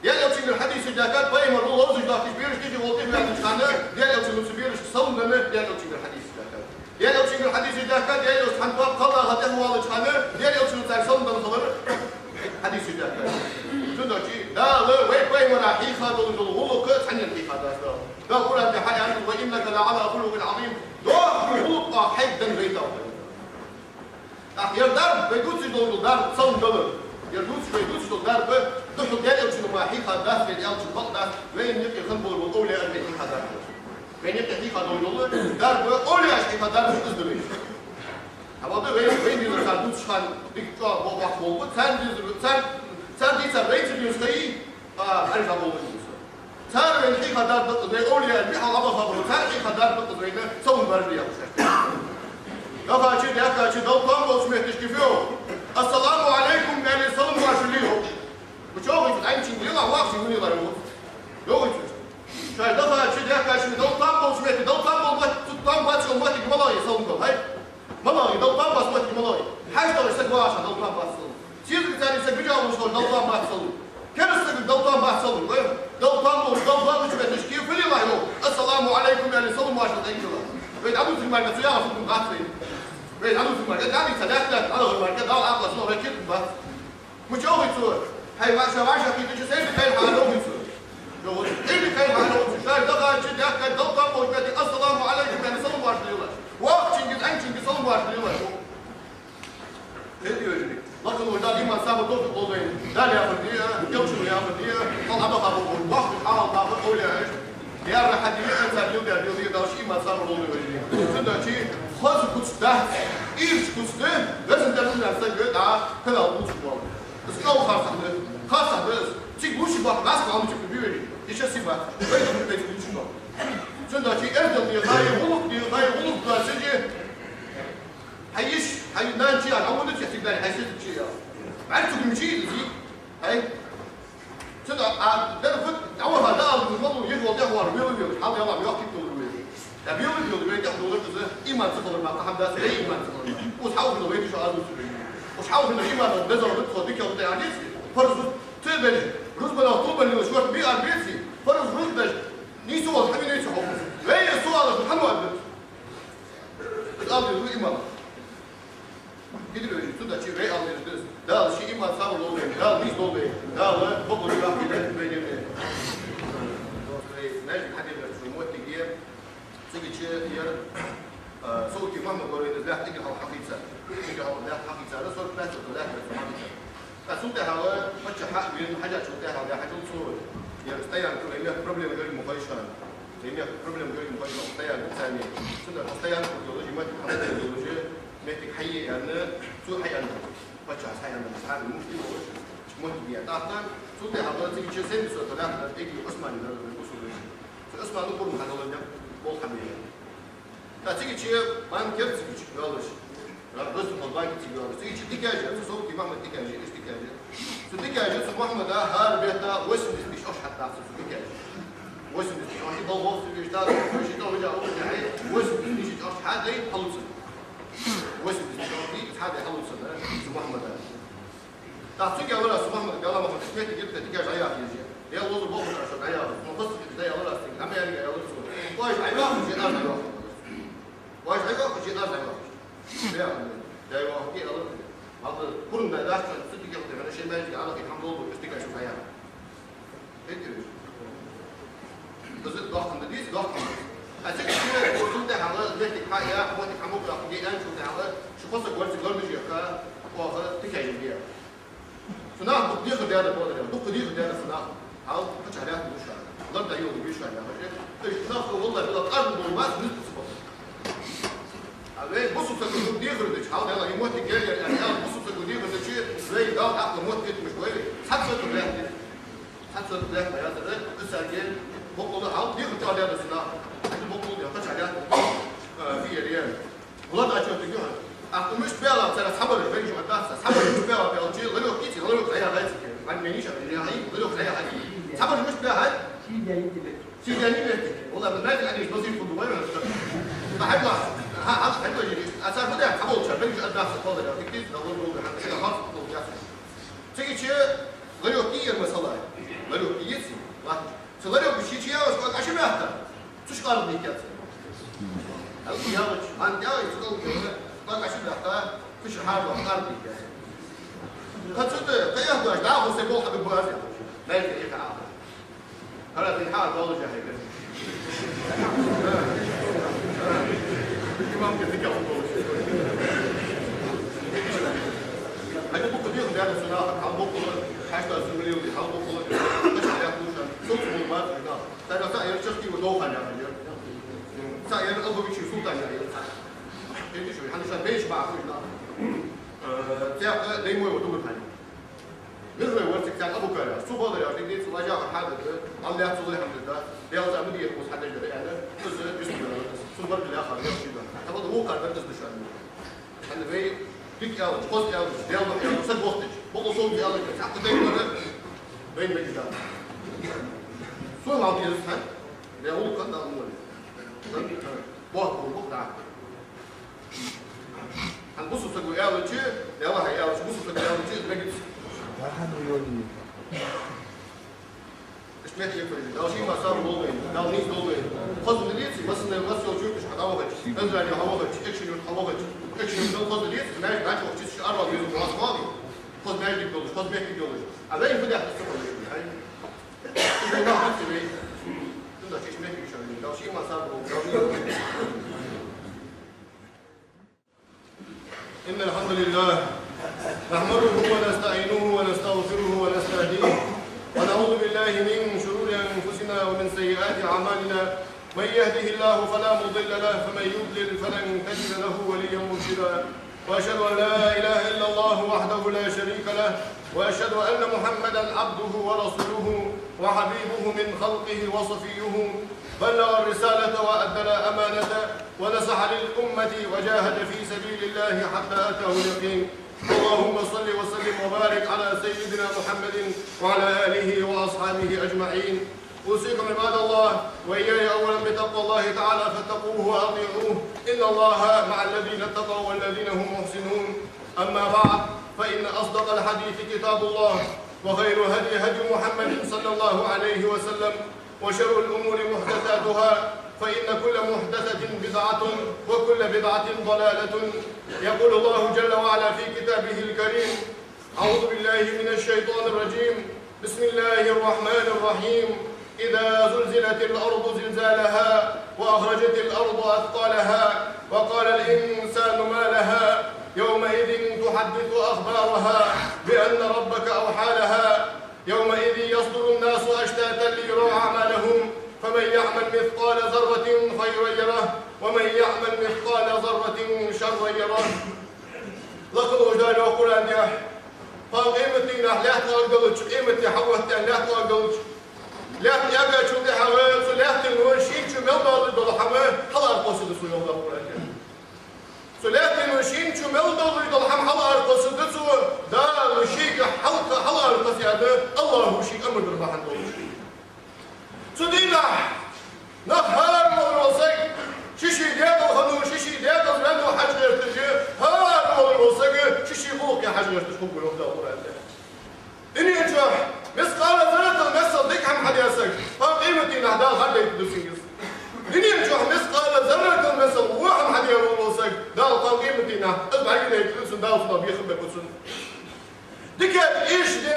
Даьла Элчангара хьадисаш даьхкад, пайхамаро ловзаш доахкаш бераш тӀехьа волча тӀехьа ваьннача хана, Даьла Элчано цу берашка салам денна, Даьла Элчангара хьадисаш даьхкад. Даьла Элчангара хьадисаш даьхкад, Даьла Элча цхьан тоаба кхеллача тӀехьа воалача хана, Даьла Элчано царга салам денна хилар хьадисаш даьхкад. Цудухьа Дала вай пайхамара хьийха долаш дола гӀулакх цхьаннена хьийха дац Дала. Дала Къуръан тӀа аьннад: «Ва иннака ла Ӏала хулукъин Ӏазим». Доккха гӀулакх хьайга денна вайтав. ТӀаккха ер дарба, вай дувцаш дола дарба, салам далар. Ер дувцаш, вай дувцаш дола дарба, духхьал Даьла Элчано мара хьийха дац, Даьла Элчано бакъ дац, вайна юкъе хинна болаш бола овлияаша хьийха дарба. Вайна юкъе хьийха долаш дола дарба, овлияаша хьийха дарба из да вайна. Хьабалда, вай, вайна дезар цар дувцача хана дика чӀоагӀа бо-, боккха болх ба, царна дезар, цар, цар дийцар вайна ца дезаш хилча, а, аржа болх ба. Цар вайна хьийха дарба да-кх из, вай овлияаша мишта хьалха бахабу, цар хьийха дарба да-кх из вайна, салам баржа яхаш. Дахача, даьхкача, Далла тоам болча метташка фу йоах? «Ассаламу Ӏалайкум», аьле, салам моаршал е, йоах. Мича йоахий цо, зӀамигачунга лелахь, воккхачунга лелахь, йоах. Йоахий цо. Шоай дахача, даьхкача, Далла тоам болча метте, Далла тоам бола мотт, цу тоам бац йола моттиг малагӀа я, салам далар, хӀай? МалагӀа я, Далла тоам бац моттиг малагӀа я? Хьажа тӀа саг вагӀаш, Далла тоам бац салам. Сесаг царна саг вижа волаш хилча, Далла тоам бац салам. Кераста сагага Далла тоам бац салам. Вай, Далла тоам болча, Далла боагӀача метте шкефа лилахь, йоах. «Ассаламу Ӏалайкум», аьле, салам моаршал дӀадилахь. Вай дӀадувцар мара цу яхар фу хӀама дац вайна. Вай дӀадувцар мара, дӀадийца, даьхка, дӀадахар мара, Дала Ӏакъла сона вай кхетам бац. Мича йоахий цо? Хьай ваша, ваша кхетача, сай бикайла хьа йоахий цо? Йоах, эй, бикайла хьа йоахий цо? Шоай дахача, даьхкача, Далла тоам болча метте, «Ассаламу Ӏалайкум», аьле, салам моаршал лелахь. Воккхачунга, зӀамигачунга салам моаршал лелахь, йоах. Хетий, вежарий? Лакха волча Дала иман, сабар, товфикъ лолда вайна. Дала яхар де а, Элчано яхар де а, хьалха Ӏабаха боху, вахту хьалха баха овлияаш. Яра хьаде а, цар лелдаьр лелде а, Дала ший иман, сабар лолда вайна. Цудухьа хоза куц дац, ийрча куц да, везан Даьла, саг дӀа кхелла куц ма вала. Из кӀал харцахьа да, харцахьа да из. Цига лучше бахьа, гӀазкхий хьалмучу бивери. Иштта сибат. Вай духьа вай лучше бахьа. Цудухьа эздел де, хай гӀулакх де, хай гӀулакх доацилга. Хьай йиша, хьай нана чу яла, Ӏа ванна чехь цига дай, хьай сесаг чу яла. БӀарга ца гуш ма йий из, хьай. Цудухьа а дерригаш дӀаваха, дӀаала, малув, йиша вола тӀехвала, вела, вела, хьал яла, йоккхий долу вела. Я вела, вела, вай тӀехь долу из, иман ца хилар ма, кхы хӀама дац, вай иман ца хилар ма. Уж хьалхина вай тӀехь аз уж. Уж хьалхина иман, безал, тхо дика хилар тӀехь дийца, парз ду, ца беш. Рузбанах тӀулбан лелаш варх биар беций, фарз рузбанаш нийсволаш хьавенавеций хьо. Вай суалаш хьан вадда? Из ала деза имам. Хидр вежи, цудачи вай ала деза дез. Дала ший иман сагӀа лолда вай, Дала нийса долда вай, Дала бокъо даккха вай деррига. Вай маьждиг хьадиллар цу моттиге. Цига чу яр, а, Султан-Махьмад вар, из лаьтта эггара хьалха хьахийцар. Эггара хьалха лаьтта хьахийцар, сорок пять лаьтта хьахийцар. Ткъа цул тӀехьагӀа паччахь хьавена, хьажачул тӀехьагӀа хьажал цо. Яр стоянка, вай мехка проблема гарга ма хой шоана. Вай мехка проблема гарга ма хой шоана, стоянка царна. Цудухьа стоянка йолаш, моттиг хьалха йолаш, моттиг хьае аьнна, цо хьааьннад. Паччахьас хьааьннад, цхьа муфти волаш, моттиг я. ТӀаккха цул тӀехьагӀа цига чу семьдесят лаьтта эггара Ӏусмана дар бусулба. Цу Ӏусмана пурам хьадоаладаьд, болх хьабе. ТӀаккха цига чу банк яр цига чу йолаш. Ра-, Ростех банка цига йолаш. Цига чу дикаж яр, цу Султан-Махьмада дикаж яр, иштта дикаж яр. Цу дикаже цу Махьмада хӀара бетта восемьдесят тысяч ахча хьатта цу дикаже. Восемьдесят тысяч ахча, балховцы веш, так, ши товжа уже хьай, восемьдесят тысяч ахча хьадай хьалуцар. Восемьдесят тысяч ахча хьадай хьалуцар, да, цу Махьмада. ТӀаккха цунга аьлар аз, цу Махьмада, аьлар: «Махьмад, ишта моттиг я, тӀаккха дикаж Ӏояха еза». Е лозу боху тӀа шо Ӏояха. Ну, хӀанз ишта аьлар аз цунга, хӀама аьлар цунга. Оаш Ӏояха, жи аз Ӏояха. Оаш Ӏояха, жи аз Ӏояха. Бе, Ӏояха, ки аьлар. Хьалха пурам даь дац шоана, цу дикагӀа тӀехьа шоай маьждиге Ӏояха, хӀама долаш, ишта дикаж шо Ӏояха. Хетий вай? Из доккха да дийца, доккха да. А цига шоай цул тӀехьагӀа моттиг хьаяха, моттиг хьамукъа яха, ге аьнначул тӀехьагӀа, ши-кхо саг варциг лар дижеха, оаха дикаж яр. Цу наха дукха дехар даьд, бадар, дукха дехар даьд цу наха. Хьал кхача лаьтта луш а. Лар да йолу гуш а яхаш. Уж нах, валлахӀи, билла къарна болу бац, нуьцкъаца боху. А вай бусулба сага дукха дехар дича, хьал дела, и моттиг гел яр, яр, бусулба сага дехар дича, вай Дала хьакъ мотт тетамаш вай, цхьацца ца лаьтта. Цхьацца ца лаьтта, яцара, кхы царге боккъала хьал дехар чӀоагӀа даьд цу наха. Боккъала дехар, кхача лаьтта. А, фиер яр. Лар а чоьтиг ю хьан. Ахьа мишта баьлла, цара цхьабараш, вай жугӀа дац, цхьабараш мишта баьлла, баьлча, ларёк кийци, ларёк дӀаяхьа гӀайци. Вайн мени ша, я хьай, ларёк дӀаяхьа гӀайци. Цхьабараш мишта баьхьа? Сидяни тибе. Сидяни бехке. Валла, мин маьждиг Ӏадийш базир фу ду, вай вай. Ма хьайла, хьа, хьа, хьайла жири. А цар фу даьхьа, цхьаболча, вай жугӀа дац, кхолла, я хикти, да, лар, лар, хьан, хьан, хьан, хьан, хьан. Цига чу ларёк кийер масала. Ларёк кийци, ладно. Цу ларёк ши чу яхаш, кӀал кӀаша баьхка. Цу шкъарах дийкъяц. Хьал яхаш, хьан тӀехь, цу кӀал кӀаша баьхка, цу ши хьарбах кӀарах дийкъяц. Кхы цу тӀа, кхы яхаш, дӀахо сай болх хьабе база. Баьлга яха. ХӀара дин хьа долу жахьига. Имамка дика хьо долу. Хьайна букъа дийхар даьнна цу наха, хьал букъала, хьаьшта зугулийла, хьал букъала, кхача яхлуша, султан бу бац, да. Тара са яр чахки у долхан яхар. Са яр албу бичи султан яхар. Хетиш вай, хьаниша беш бахуш, да. Э, цяхта даймой у дугар хьани. Миржой варцик цяхта Абу Кара, цу бала яр, дигди цу лажа хьада, Аллах цу лай хьамда, да. Белза мудир хус хьадаш да, яна, цу дисмир, цу бар била хар, яр шиба. Таба да вукар да дис душан. Хьан вай дик ял, хос ял, дел ба ял, са гохтич. Бо сол ял, цяхта дай бара. Вай меги да. Су лал дис хан. Вай улкан да мули. Бо бо да. Хьан бусу сагу ялачи, яла хьа ялачи, бусу сагу ялачи, мегиц. Ишмет епарили, дал ший ма сам болмай, дал низ болмай. Хозу лици, масны мас йол чуртуш хьавахач, эзрани хьавахач, экши юрт хьавахач, экши юрт хозу лици, мяч бачу чис арвал юзу вас мали. Хоз мяч дик долуш, хоз мехти долуш. А вай худя хасу болмай. Ай. Ишмет епарили, дал ший ма сам болмай, дал низ болмай. إن الحمد لله نحمده ونستعينه ونستغفره ونستهديه ونعوذ بالله من شرور أنفسنا ومن سيئات أعمالنا. من يهده الله فلا مضل له ومن يضلل فلن تجد له وليا مرشدا. وأشهد أن لا إله إلا الله وحده لا شريك له وأشهد أن محمدا عبده ورسوله وحبيبه من خلقه وصفيه بلغ الرسالة وأدى الأمانة ونصح للأمة وجاهد في سبيل الله حتى أتاه اليقين. اللهم صل وسلم وبارك على سيدنا محمد وعلى آله وأصحابه أجمعين. أوصيكم عباد الله وإياي أولا بتقوى الله تعالى فاتقوه وأطيعوه. إن الله مع الذين اتقوا والذين هم محسنون. أما بعد، فإن أصدق الحديث كتاب الله وخير الهدي هدي محمد صلى الله عليه وسلم، وشر الأمور محدثاتها، فإن كل محدثة بدعة، وكل بدعة ضلالة. يقول الله جل وعلا في كتابه الكريم: أعوذ بالله من الشيطان الرجيم. بسم الله الرحمن الرحيم. إذا زلزلت الأرض زلزالها، وأخرجت الأرض أثقالها، وقال الإنسان ما لها، يومئذ تحدث أخبارها، بأن ربك أوحى لها، يومئذ يصدر الناس أشتاتا ليروا أعمالهم، فمن يعمل مثقال ذرة خيرا يره، ومن يعمل مثقال ذرة شرا يره. Лакха волча Дала йоах Къуръан тӀа: кхоана къематдийнахьа лаьтта лоархӀаргдолча, къематди хьалхаветтача лаьтта лоархӀаргдолча, лаьтта эгачул тӀехьагӀа цу лаьттано шийна чу мел долаш дола хӀама хьалааракхоссаргда цо, йоах Дала Къуръан тӀа. Цу лаьттано шийна чу мел долаш дола хӀама хьалааракхоссаргда цо, Дала шийга хьалха-, хьалааракхосса аьнна, АллахӀа шийга амар дар бахьан долаш. Цу дийнахьа нах, хӀара вола саг ший-ший декъала хиннав, ший-ший декъаза ваьннав хьажа гӀерташ, хӀара вола саг ший-ший гӀулакха хьажа гӀерташ хургва, йоах Дала Къуръан тӀа. Дунен чу мискъала зарратал массал дика хӀама хьадаь саг, кхоана къематдийнахьа Дала хьадайтаргда цунга из. Дунен чу мискъала зарратал массал во хӀама хьадаь вола саг, Дала кхоана къематдийнахьа из бӀаргадайтаргда цунна, Дала цунах бехк бергба цунна. Дикадар ишта де,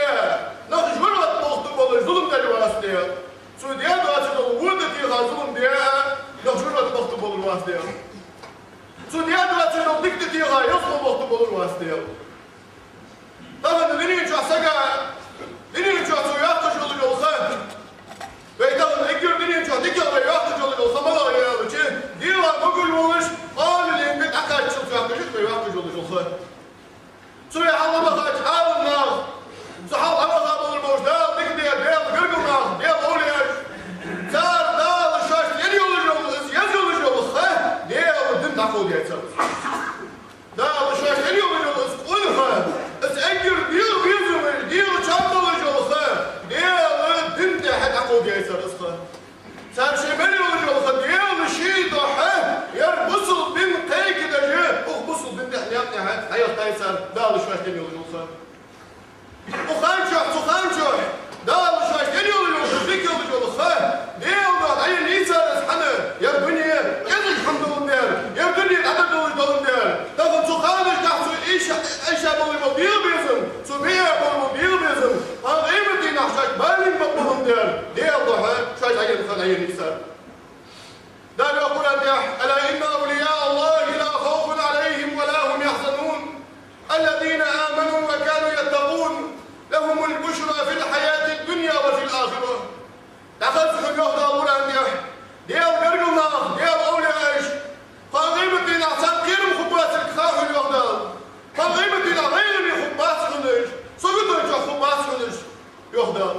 нах жожагӀате бахийта болаш зулам даь вац Даьла. Цо даь доацаш дола во тӀатеха зулам де, нах жожагӀате бахийта болаш вац Даьла. Цо даь доацаш дола дика тӀатеха ялсмала бахийта болаш вац Даьла. Тахан дунен чу сага, дунен чу цо йоаккхаш йола ха, вай тахан эггара дунен чу дикагӀа вай йоаккхаш йола ха малагӀа я аьлча, Даьла могаш волаш, къоабалденна дӀакхаччалца йоаккхаш я вай йоаккхаш йола ха. Цу вай хьалха бахача Ӏаламнах, цу хьалха баха болаш болча Дала дика даь, Даьла гаргара нах, Даьла овлияаш, цар Дала шоашта енна йолаш йола, из еза йолаш йола ха, Даьла дина дӀакховдадаьд цар. Дала шоашта енна йолаш йола из къона ха, из эггара Даьла безам, Даьла чам болаш йола ха, Даьла дина тӀехьа дӀакховдадаьд цар из ха. Цар шоай мел йолаш йола ха Даьла ший духьа, ер бусалба ди кхайкадеш, укх бусалба дина тӀа наькъа тӀа хьаяхийтай цар, Дала шоашта енна йолаш йола ха. Укх хана чухь, цу хана чухь Дала шоашта енна йолаш йола, дика йолаш йола ха Даьла духьа дӀаеннай цар из хӀана, ер дуне кӀезига хӀама доландаь, ер дуне дӀадала долаш доландаь, тахан цу ханашка тӀехьа цу Ӏийша, Ӏийша болаш бола Даьла безам, цу беа болаш бола Даьла безам, кхоана къематдийнахьа шоашка балийна бакъ боландаь, Даьла духьа шоашта дӀаенна ха дӀаеннай цар. Дала йоах Къуръан тӀа: ألا إن أولياء الله لا خوف عليهم ولا هم يحزنون الذين آمنوا وكانوا يتقون لهم البشرى في الحياة الدنيا وفي الآخرة. ДӀахаза хьона, йоах Дала Къуръан тӀа, Даьла гаргара нах, Даьла овлияаш, кхоана къематдийнахьа царна кхерам хургбацар ха хьона, йоах Дала. Кхоана къематдийнахьа гӀайгӀане хургбац хьона уж, саготан чу хургбац хьона уж, йоах Дала.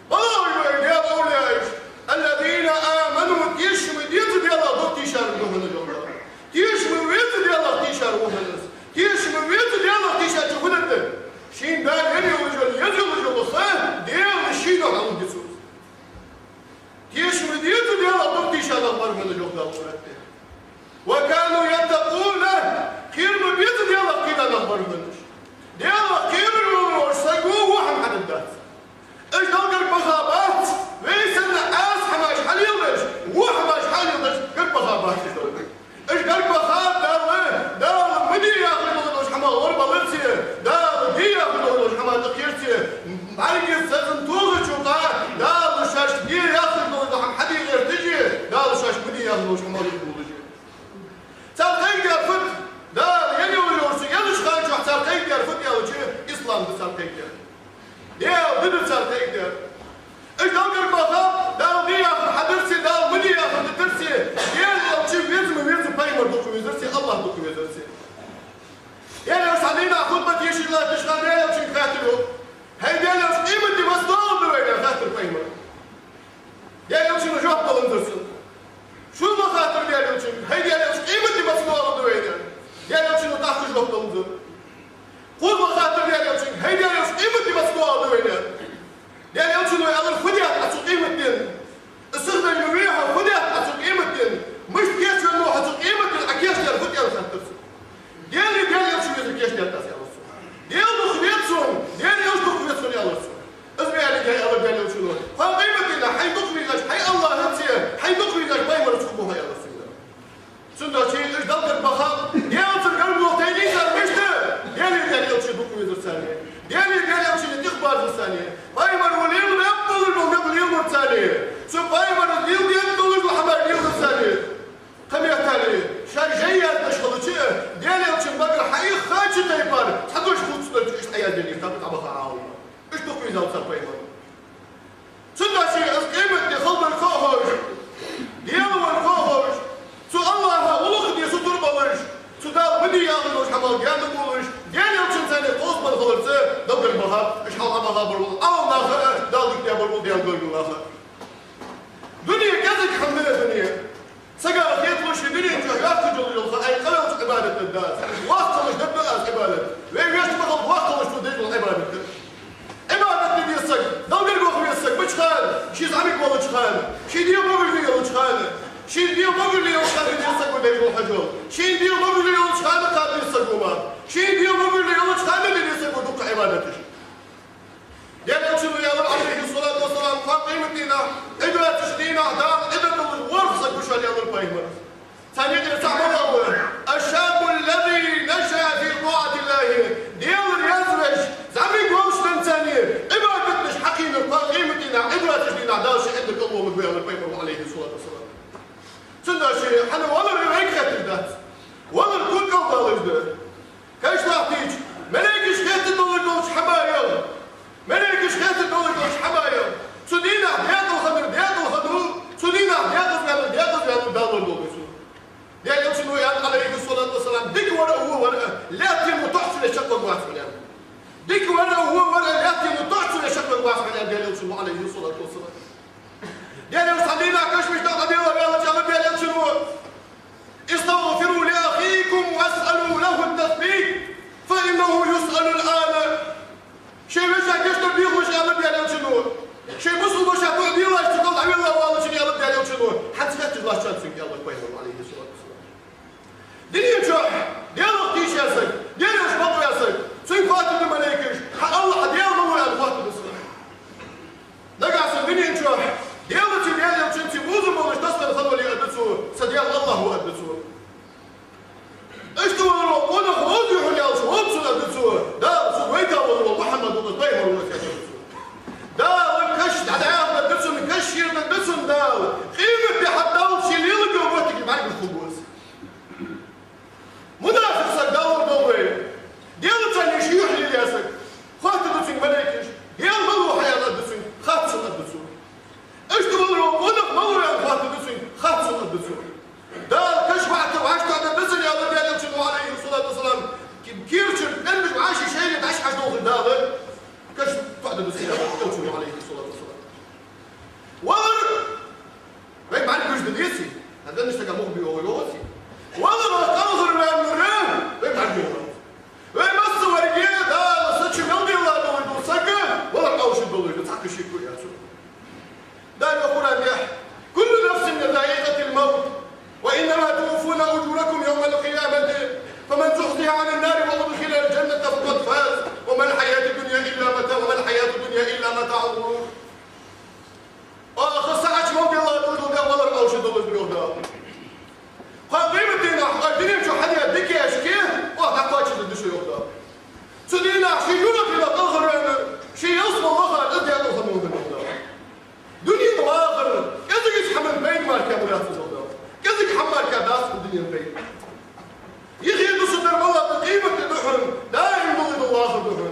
МалагӀа ба уж, Даьла овлияаш? الذين آمنوا, тешам бе деза Даьлах дог тийшар ба хьона уж, йоах Дала. Тешам бе веза Даьлах тийшар ва хьона уж. Тешам бе веза Даьлах тийшача хӀама да? Шийна Дала енна йолаш йола, еза йолаш йола ха Даьла ший духьа лургья цо. Тешам бе деза Даьлах дог тийша нах бар хьона уж, йоах Дала Къуръан тӀа. وكانوا يتقون, кхерам бе беза Даьлах кхийра нах бар хьона уж. Даьлах кхерар йолаш вола саго во хӀама хьадаргдац. Уж Далла гарга баха бац, вай санна Ӏаса хӀамаш хьалеладеш, во хӀамаш хьалеладеш гарга баха бац уж Далла гарга. Уж гарга баха Далла, Дала ма де яхаш долаш долча хӀамах лорабаларца, Дала де яхаш долаш долча хӀамах тӀакхерарца, бӀаргеца сазан тохача юкъа Дала шоашта де яхаш долаш дола хӀама хьаде гӀерташ, Дала шоашта ма де яхаш долча хӀамах юхабувлаш. Цар кхайкадаьр фуд? Дала енна йолаш йола, езача хана чухь цар кхайкадаьр фуд аьлча, ислам да цар кхайкадаьр. Даьла ди да цар кхайкадаьр. Уж Далла гарга баха, Дала де яхар хьадарца, Дала ма де яхар дитарца, Даьла Элча веза ма веза, пайхамар дукха везарца, АллахӀ дукха везарца. Даьла Элча цхьан дийнахьа хутба дешаш латтача хана Даьла Элчанга хаьттар йоах: «ХӀай Даьла Элча, къематди маца доагӀаргда вайна?» — хаьттар пайхамара. Даьла Элчано жоп даланзар цунна. Шозза ма хаьттар Даьла Элчанга: «ХӀай Даьла Элча, къематди маца доагӀаргда вайна?» Даьла Элчано тӀаккха жоп даланзар. Кхозза ма хаьттар Даьла Элчанга: «ХӀай Даьла Элча, къематди маца доагӀаргда вайна?» Даьла Элчано аьлар: «Фу даьд Ӏа цу къематдийнахьа? Из сиха даьнна вехьа, фу даьд Ӏа цу къематдийнахьа? Мишта кийчвеннав Ӏа цу къематдийнахьа, Ӏа кийчдаьр фуд?» — аьлар, хаьттар цо. «Даьлеи Даьла Элчеи везар кийчдаьд аз», — аьлар цо. «Даьла дукха веза сона, Даьла Элча дукха веза сона», — аьлар цо. Ший зӀамига волча хана, ший дегӀ могашале йолча хана, ший дегӀ могашале йолча хана деза саго деш дола хьажол, ший дегӀ могашале йолча хана кхаба деза саго ма, ший дегӀ могашале йолча хана де деза саго дукха Ӏибадаташ. Даьла Элчано аьлар, Ӏалайхи ссалату вассалам, кхоана къематдийнахьа, Ӏи доацача дийнахьа Дала Ӏи дергдолаш ворхӀ саг гуш ва аьлар пайхамара. Царна юкъера цаӀ ма валла: «الشاب الذي نشأ في طاعة الله». Даьла раьза веш, зӀамига волча денз царна Ӏибадаташ хьакхийнар, кхоана къематдийнахьа, Ӏи доацача дийнахьа Дала ший Ӏи дергдолаш ма валар аьлар пайхамара, Ӏалайхи ссалату вассалам. Цудухьа хӀана валар вайга хеташ дац. Валар кулг кӀалдалаш да. Каш латтийча, малейкаш хеттаргдолаш долча хӀамаел. Малейкаш хеттаргдолаш долча хӀамаел. Цу дийнахьа декъала хиннар декъала хиннав, цу дийнахьа декъаза ваьннар декъаза ваьннав, Дала лорадолда цунна. Даьла Элчано аьннад, Ӏалайхи ссалату вассалам, дика вар а, во вар а, лаьттаца тохача чакхваргвац хьона. Дика вар а, во вар а, лаьттаца тохача чакхваргвац хьона, Даьла Элчано, Ӏалайхи ссалату вассалам. Даьла Элчано цхьан дийнахьа кашамашта дӀаделла ваьлча, аьлар Даьла Элчано: «استغفروا لأخيكم واسألوا له التثبيت، فإنه يسأل الآن». Шоай вешийна гешт дар дехалаш, аьлар Даьла Элчано. Шоай бусалба воша тоъ делаш, цу кӀал дӀавелла воаллачоа, аьлар Даьла Элчано, хӀанз хетташ латташ да цунга, аьлар пайхамара, Ӏалайхи ссалату вассалам. Дунен чу Даьлах тийша саг, Даьлах бакъваь саг, цунга хоаттаргда малейкаш: «Хьа АллахӀ, хьа Даьла малув?» аьнна хоаттаргда цунга. Нагахьа санна дунен чу Даьлаца, Даьла Элчанца бувзам болаш тасдар хинна вале, аргда цо: «Са Даьла АллахӀ ва», аргда цо. Иштта валаро къонах вовзий хьона аьлча, вовза цунна, аргда цо: «Дала сога вайта волаш вола Мухьаммад ва, пайхамар ва», аргда цо. Дала каш дӀадахьаргда цунна, каш шийргда цунна Дала. Къематди хьадаллалца ший леладеча моттиге бӀаргагуш хургва из. Мунафикъ саг Дала лорадолда вай. Даьлаца цхьана ший юхь лелаяь саг. Хоаттаргда цунга малейкаш: «Даьла малув хьа?» аьнна, аргда цунга: «Хац сона», аргда цо. Иштта валаро къонах малув аьнна хоаттаргда цунга: «Хац сона», аргда цо. Дала каш ваьтта вӀаштӀехьадергда цунна, аьлар Даьла Элчано, Ӏалайхи ссалату вассалам, ки-, кирча пӀелгаш вӀаший шоайла дӀахьажадолхаш Дала, каш тоӀадергда цунна, аьлар Элчано, Ӏалайхи ссалату вассалам. Валар вайга бӀаргагуш да, деций? ХӀанз сага мух бе йоагӀа йоагӀаций? Валар кӀалхарваьннар вайга бӀаргагуш да. Вай массаварга Дала са чу мел делла долаш дола саг валар Ӏовшадергдолаш да, цхьаккха шеко яц. Дала йоах Къуръан тӀа: «كل نفس ذائقة الموت وإنما توفون أجوركم يوم القيامة فمن زحزح عن النار وأدخل الجنة فقد فاز وما الحياة الدنيا إلا متاع، وما الحياة الدنيا إلا متاع الغرور». Оаха са чу мел делла долаш дола валар Ӏовшадергдолаш да, йоах Дала. Кхоана къематдийнахьа, кхоана дунен чу хьадаь дикашка оаха дӀакхоачашдергда шо, йоах Дала. Цу дийнахьа ший юртах кӀалхарваьннар, ший ялсмала лаха, из декъала хиннав, йоах Дала. Дунен вахар кӀезигача хӀаман пайда мара дац, йоах Дала. КӀезига хӀама мара дац дунен пайда. Юхе дусаргдар ма ладда, къематди да хьона, даим долаш дола вахар да хьона.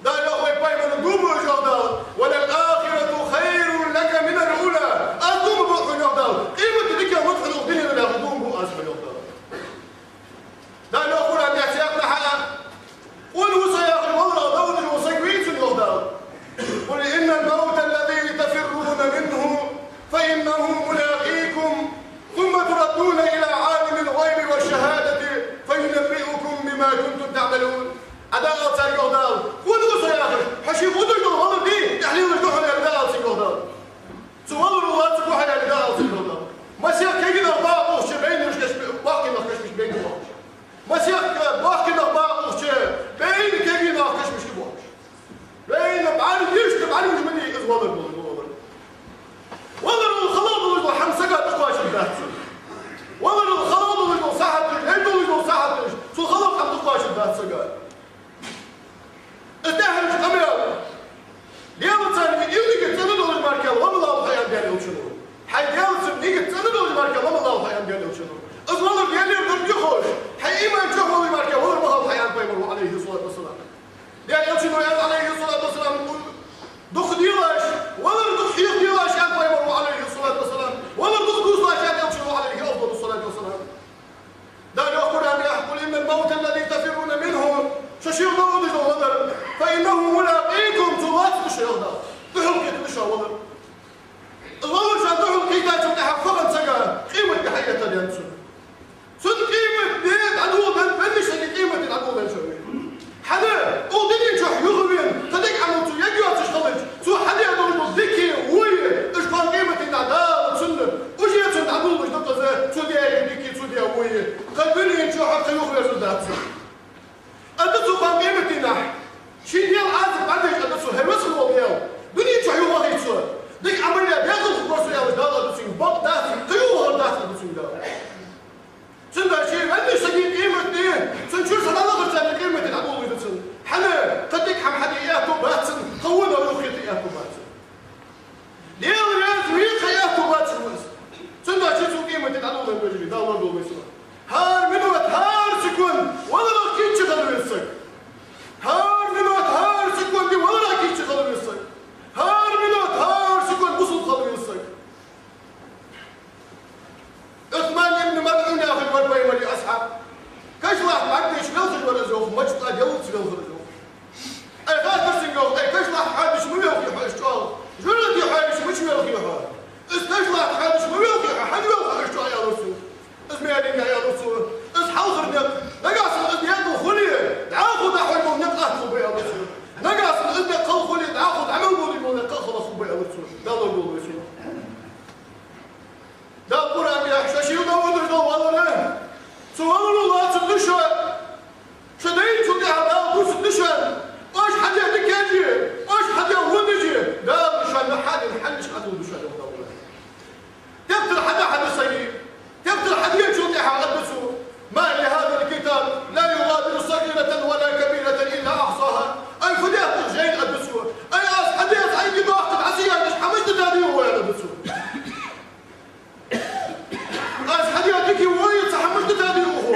Дала йоах вай пайхамарга дув буъ, йоах Дала: «وللآخرة خير لك من الأولى». Аз дув ма буъ хьона, йоах Дала, къематди дикагӀа ма да хьона укх дуненал яхаш, дув ма буъ аз хьона, йоах Дала. Дала йоах Къуръан тӀа цхьаькханахьа: «Къона ва со яхаш валарах довнаш вола саг вий цунна», йоах Дала. «قل إن الموت الذي تفرون منه فإنه ملاقيكم ثم تردون إلى عالم الغيب والشهادة فينبئكم بما كنتم تعملون». Ӏа дӀаала царга, йоах Дала, къона ва со яхаш, хьо ший худаш дола валар дий, тӀехьа лелаш да хьона аьнна, дӀаала царга, йоах Дала. Цу валаро лаца да хьо аьнна, дӀаала царга, йоах Дала. Масех кагий нах бакъ ухача, бейнараш кашамашка, боккхий нах кашамашка бейна боахаш. Масех, э, боккхий нах бакъ ухача, бейна кагий нах кашамашка боахаш. Вайна бӀаргашта бӀаргаш ма дий из валар долаш дола валар. Валарал хала долаш дола хӀама сага тӀакхоачаргдац. Валарал хала долаш дола сахьаташ, лай долаш дола сахьаташ, цул хала хӀама тӀакхоачаргдац сага. Из тӀехьарча къамаьл, долаш. Дала Къуръан тӀа шо шийла довзаш дола валар, цу валаро лоацаргда шо, шо дайначул тӀехьагӀа Дала дувцаргда шоана, оаш хьадаь дикаш а, оаш хьадаь вонаш а, Дала шоана хьадена хьалаш хьадувларгда шоана, йоах Дала. Тептар хьадаь хьадаь саги, тептар хьаденачул тӀехьагӀа аргда цо: ما لهذا الكتاب لا يغادر صغيرة ولا كبيرة إلا أحصاها. Ай, фу даьд укх жайна, аргда цо. Ай, аз хьадаь, ай, ди дохкаш, аз яздеш хӀама мишта да дий, аргда цо. Аз хьадаь дика а во а цхьа хӀама мишта да дий укхо.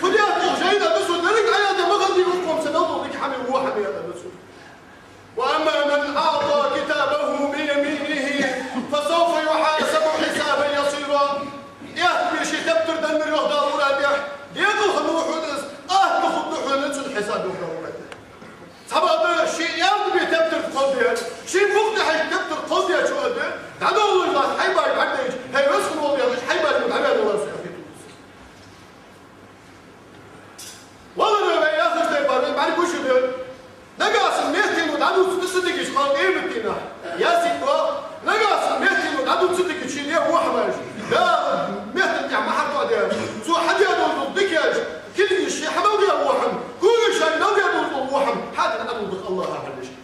Фу даьд укх жайна, аргда цо, деррига Ӏаязде ма хала дий укхо, са мел дола дика хӀама а во хӀама а, аргда цо. وأما من أعطى كتابه بيمينه فسوف يحاسب حسابا يسيرا. Эхь бе ший тептар деннар, йоах Дала Къуръан тӀа, декъала хургда хьона из, атта хургда хьона цун хьисап, йоах Дала Къуръан тӀа. Цхьабакъда ший аьнна бе тептар кховдадаьд, ший букъ тӀа хьежа тептар кховдадаьчо аргда: дӀадолалаш, латта хьайбаш бӀаргадайча, хӀай веза хинна вола Даьла, хьайбаш бӀаргадолалаш, аьнна. Валар вай яхаш тайпара, вай бӀарга гуш да. Нагахьа санна меттаво дӀадувца ца дигача, кхалкхе меттаво, Ясин боху, нагахьа санна меттаво дӀадувца ца дигача, ший ле во хӀамаш, Дала меттан тӀа ма хьаркхоадаь, цо хьадаь долаш дола дикаш, кулгаш, ший хьа мел даь во хӀама, когаш, ший мел даь долаш дола во хӀама хьадена дӀадолалда АллахӀа хьалхашка.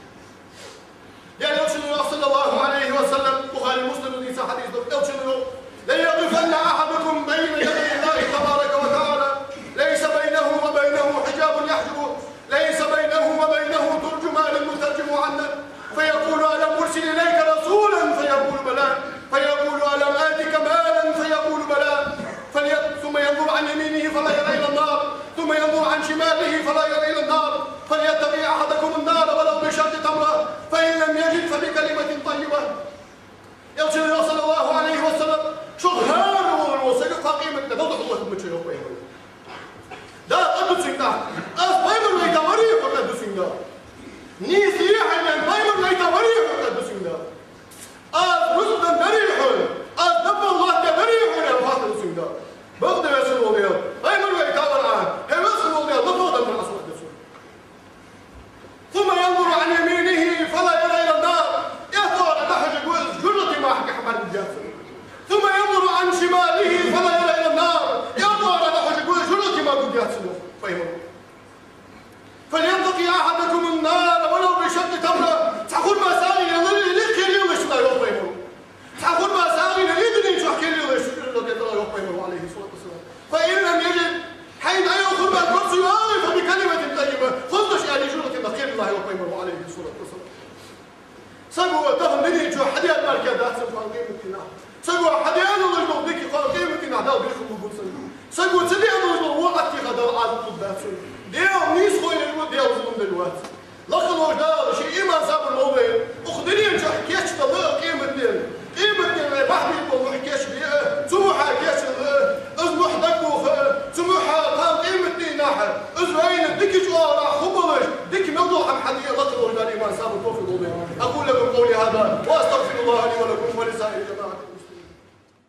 Даьла Элчано йоах, صلى الله عليه وسلم, Бухари, Муслима дийца хьадис да, Элчано йоах: ليقفن أحدكم بين يدي الله تبارك وتعالى ليس بينه وبينه حجاب يحجبه، ليس بينه وبينه ترجمان مترجم عنه، فيقول: ألم أرسل إليك رسولا؟ فيقول: بلى. فيقول: ألم آتك مالا؟ فيقول: بلى. فليت-، ثم ينظر عن يمينه فلا يرى إلا النار، ثم ينظر عن شماله فلا يرى إلا النار، فليتق أحدكم النار ولو بشق تمرة، فإن لم يجد فبكلمة طيبة. Элчано йоах, صلى الله عليه وسلم, шух хӀара волаш вола саг кхалкхе меттаво дӀадолалуш хургвац, йоах пайхамара. Дала аргда цунга: аз пайхамар вайта варий хьо, аргда цунга. Нийса е хьайна, пайхамар вайта варий хьо, аргда цунга. Аз рузба деннадарий хьона, аз даббал латтадаьдарий хьона, аьнна, хаттар да цунга. Бакъда, веза хинна вола Даьла, пайхамар вайта вар Ӏа, хӀай веза хинна вола Даьла, даббал деннадар Ӏа сона, аргда цо. ثم ينظر عن يمينه فلا يرى إلا النار. Эхь тӀа ара дӀахьежаргва из, жожагӀате мара хьакъехьа бӀаргагургьяц цунна. ثم ينظر عن شماله فلا يرى إلا النار. Эхь тӀа ара дӀахьежаргва из, жожагӀате мара гургьяц цунна, пайхамара.